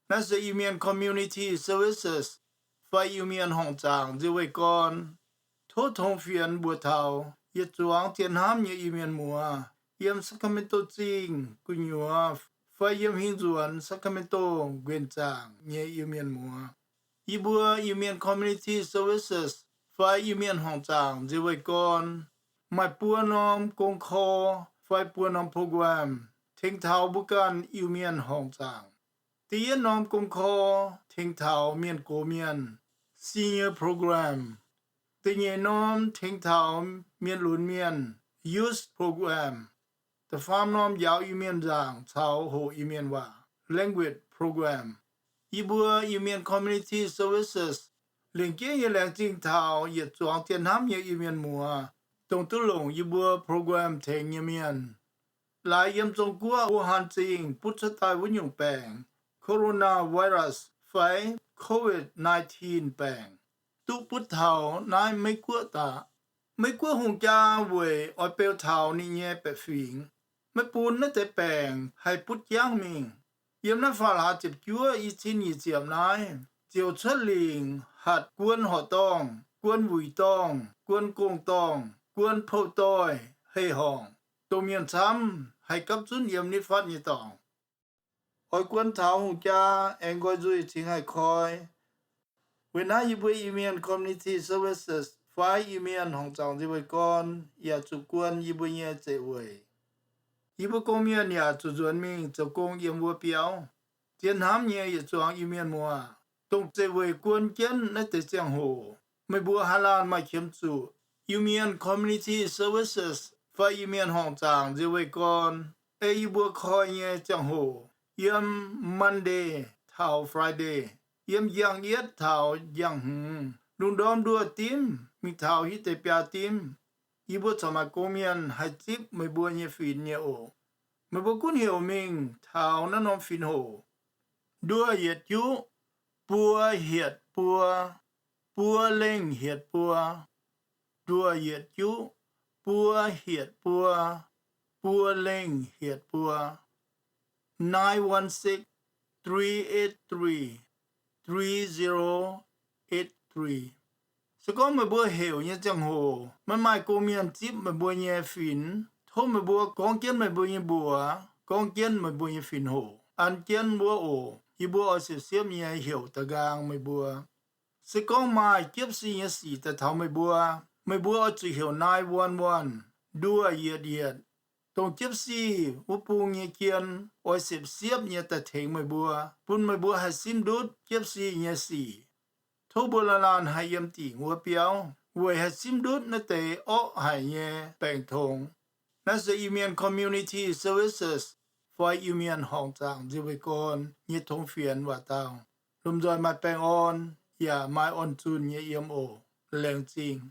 Naaiv se Iu-Mienh Community Services fai Iu-Mienh Horngc Zaangc Nzie Weih Gorn. Tov tongx fienx mbuox taux yietc zuangx zien hnamv nyei Iu-Mienh muoz yiem Sacramento Zingh gu'nyuoz fai yiem hingh nzuonx Sacramento nquenh zaangc nyei Iu-Mienh muoz. Yie mbuo Iu-Mienh Community Services fai Iu-Mienh Horngc Zaangc Nzie Weih Gorn maaih buo norm gong korv fai buo norm program tengx taux mbuo ganh Iu-Mienh horngc zaangc. Da'yietv norm gong korv tengx taux mienh gox mienh, Senior Program. Da'nyeic norm tengx taux mienh lunx mienh, Youth Program. Da'faam norm njaaux Iu-Mienh nzaangc caux hoqc Iu-Mienh waac, Language Program. Yie mbuo Iu-Mienh Community Services lengc jeiv nyei laengz zingh taux yietc zuangx zien hnamv nyei Iu-Mienh muoz, dongh duqv longc yie mbuo program tengx nyei mienh. Laaix yiem Zong-Guoqv Wuhan Zingh butv cuotv daaih wuov nyungc baengc, coronavirus fai COVID nineteen baengc, duqv butv taux naaiv Meiv Guoqv daaih. Meiv Guoqv hungh jaa weic oix beu taux ninh nyei baeqc fingx, maiv bun naaiv deix baengc haih butv jangv mingh. Yiem naaiv faam hlaax ziepc juov i cin nyic ziepc naaiv ziouc cuotv lingc hatc guon horqc dorngh, guon wuic dorngh, guon gong-dorngh, guon pou-doix hei-horngc, dongh mienh camv haih gapv zunv yiem nitv fatv nyei dorngx. Oix guon taux hungh jaa aengx nqoi nzuih cingx haih koi. Weic naaiv yie mbuo Iu-Mienh Community Services fai Iu-Mienh Horngc Zaangc Nzie Weih Gorn yaac zuqc guon yie mbuo nyei zeiv weic. Yie mbuo gong mienh yaac zuqc nzuonx mingh zoux gong yiem wuov biauv. Zien hnamv nyei yietc zuangx Iu-Mienh muoz, dongh zeiv weic guon jienv naaiv deix ziangh hoc, meih mbuo haaix laanh maaih qiemx zuqc Iu-Mienh Community Services fai Iu-Mienh Horngc Zaangc Nzie Weih Gorn ei yie mbuo koi nyei ziangh hoc, yiem Monday taux Friday, yiem njang yietv taux njang hmz, lungh ndorm nduoh dimv mingh taux hitv deix biaa dimv, yie mbuo corc maaih gong mienh haih zipv meih mbuo nyei finx nyei oc. Meih mbuo gunv heuc mingh taux naaiv norm finx hoc: nduoh yietc juqv buo hietc buo, buo lengh hietc buo. Nduoh yietc juqv buo hietc buo, buo lengh hietc buo. Nine one six, three eight three, three zero eight three. Se gorngv meih mbuo heuc nyei ziangh hoc maiv maaih gong mienh zipv meih mbuo nyei finx, tov meih mbuo gorngv jienv meih mbuo nyei mbuox, gorngv jienv meih mbuo nyei finx hoc an jienv wuov oc. Yie mbuo oix siepv-siepv nyei heuc da'nqaang meih mbuo. Se gorngv maaih jiepv sic nyei sic daaih taux meih mbuo, meih mbuo oix zuqc heuc nine one one, nduoh yietc yietc. Dongh jiepv sic wuov bung nyei jien oix siepv-siepv nyei daaih tengx meih mbuo, bun meih mbuo haih simv ndutv jiepv sic nyei sic. Tov mbuo laanh laanh haih yiem dingc wuov biauv weic haih simv ndutv naaiv deix orqv haic nyei baengc tongx. Naaiv se Iu-Mienh Community Services fai Iu-Mienh Horngc Zaangc Nzie Weih Gorn nyei tongx fienx waac dauh. Lomh nzoih maaih baengh orn yaac maaih orn-zunh nyei yiem oc. Laengz zingh.